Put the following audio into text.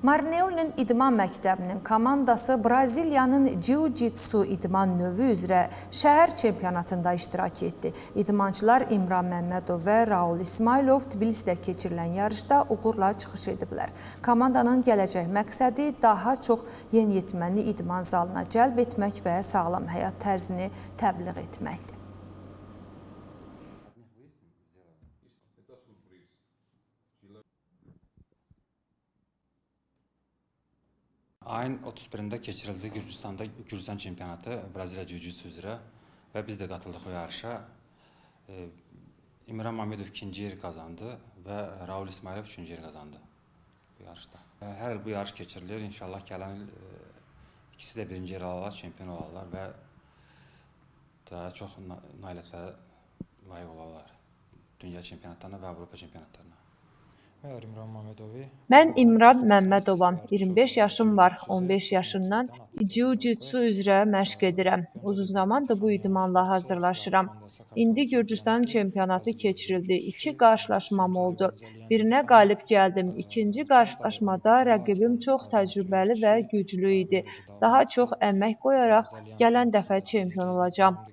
Marneulinin İdman Məktəbinin komandası Braziliyanın Jiu-Jitsu idman növü üzrə şəhər çempionatında iştirak etdi. İdmançılar İmran Məmmədov və Raul İsmailov Tbilisdə keçirilən yarışda uğurla çıxış ediblər. Komandanın gələcək məqsədi daha çox yeniyetməni idman zalına cəlb etmək və sağlam həyat tərzini təbliğ etməkdir. Ayın 31-də keçirildi Gürcüstanda Gürcüstan çempionatı Braziliya Jiu-Jitsu üzrə və biz də qatıldıq o yarışa. İmran Mamedov ikinci yer qazandı və Raul İsmailov üçüncü yer qazandı bu yarışda. Hər il bu yarış keçirilir. İnşallah gələn il ikisi də birinci yer alarlar, çempion olarlar və daha çox nailiyyətlərə layiq olarlar. Dünya çempionatlarına və Avropa çempionatlarına. Mən İmran Məmmədovam, 25 yaşım var, 15 yaşından Jiu-Jitsu üzrə məşq edirəm. Uzun zamandır bu idmanla hazırlaşıram. İndi Gürcüstan çempionatı keçirildi. 2 qarşılaşmam oldu. Birinə qalib gəldim. İkinci qarşılaşmada rəqibim çox təcrübəli və güclü idi. Daha çox əmək qoyaraq gələn dəfə çempion olacağam.